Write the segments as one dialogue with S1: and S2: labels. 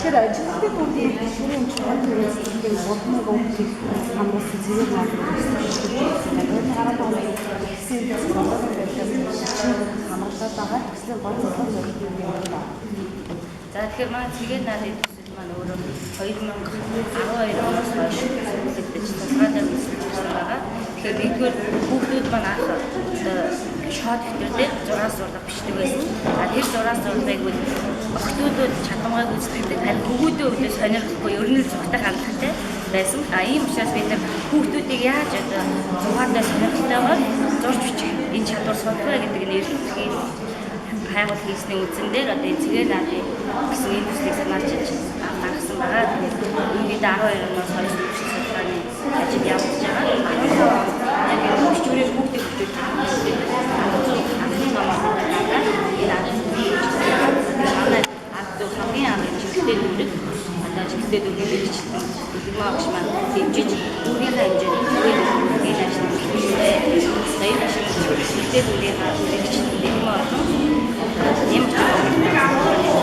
S1: Тэгэхээр ажилтны дүргийн бичвэрийн чухал төрөлсөлтийн 3000 хүүхдийг хамруулсан цэгээр наадмын төсөл хийсэн. Энэ гараад байгаа ихсэн зураг байдлаас бичвэр хамруулаад байгаа төслийн гол зорилго зорилт юм байна.
S2: За, тэгэхээр манай цэгээр наадын төсөл маань өөрөө 2012 оноос хойш төсөлдөж судалгаатай төсөлж байгаа. Тэгэхээр нэгдүгээр, хүүхдүүд маань анх одоо шоод дэвтэр дээр зураас зурлага бичдэг байсан. А тэр зураас зурлагыг бол охидуудад чадамгай гүйцэтгэдэг. Харин хөвгүүдийн хувьд сонирхохгүй, ер нь л зурагтай хандлагатай байсан. А ийм учраас бид нар хүүхдүүдийг яаж одоо зугаатай сонирхолтойгоор зурж бичих энэ чадвар сурах вэ гэдэг нь эргэлтхийн хайгуул хийсний үндсэн дээр одоо энэ цэгээр наадын гэсэн энэ төслийг санаачилж гаргасан байгаа. Тэгээд ерөнхийдөө 12 оноос хойш төсөл судалгааны ажил явагдаж байгаа. 15 онд яг энэ бичвэрээр хүүхдийг хөгжүүлэх 100 анхны номоор гаргаад энэ манай 10 хамгийн анх чиглэлтэй дүүрэг, одоо чиглэлтэй дүүргийн мэргэжилтэн Илэгмаа багш маань дэмжиж дүүргийнхаа хэмжээнд цэгээр энэ ажил эхэлсэн. Энэ ажил чиглэлтэй дүүргийнхаа мэргэжилтэн Илэгмаа болон нэмж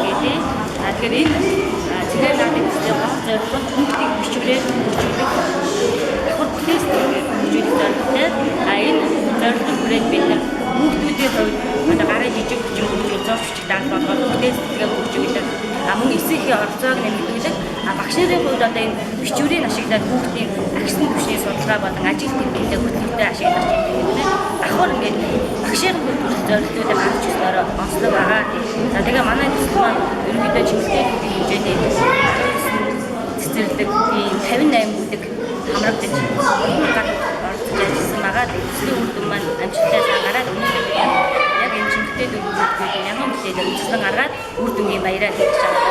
S2: гэдэг. А тэгэхээр энэ цэгээр наадын төслийн гол зорилго нь хүүхдийг бичвэрээр хөгжүүлэх, давхар бүтэц хөгжүүлэх зорилготой. А энэ зорилгыг хүрээд бид нар хүүхдүүдийн хувьд одоо гарын жижиг хүчин хөгжүүл, зурч бичих даалгавар болгоод бүтэц сэтгэлгээ хөгжүүлэх, а мөн эцсийнхээ оролцоог нэмэгдүүлэх, а багш нарын хувьд одоо энэ бичвэрийг ашиглаад хүүхдийн агшин түвшний судалгаа болон ажил тэмдэглэлээ хөтөлбөртөө ашиглах юм байна. Давхар ингээд багшийн хувьд хүртэл зорилтуудыг гаргаж ирснөөрөө онцлог байгаа. За, тэгээ манай төсөл маань ерөнхийдөө чиглэлтэй хэмжээний 19 цэцэрлэг, ийм 58 бүлэг хамрагдаж гар оролцож ажилласан байгаа. Тэгээ төслийн үр дүн маань амжилттай сайн гараад, өнөөдөр бид яг энэ чиглэлтэй дүүргүүдийг мянган бүтээлээр үзэсгэлэн гаргаад үр дүнгийн баяраа хийж байгаа.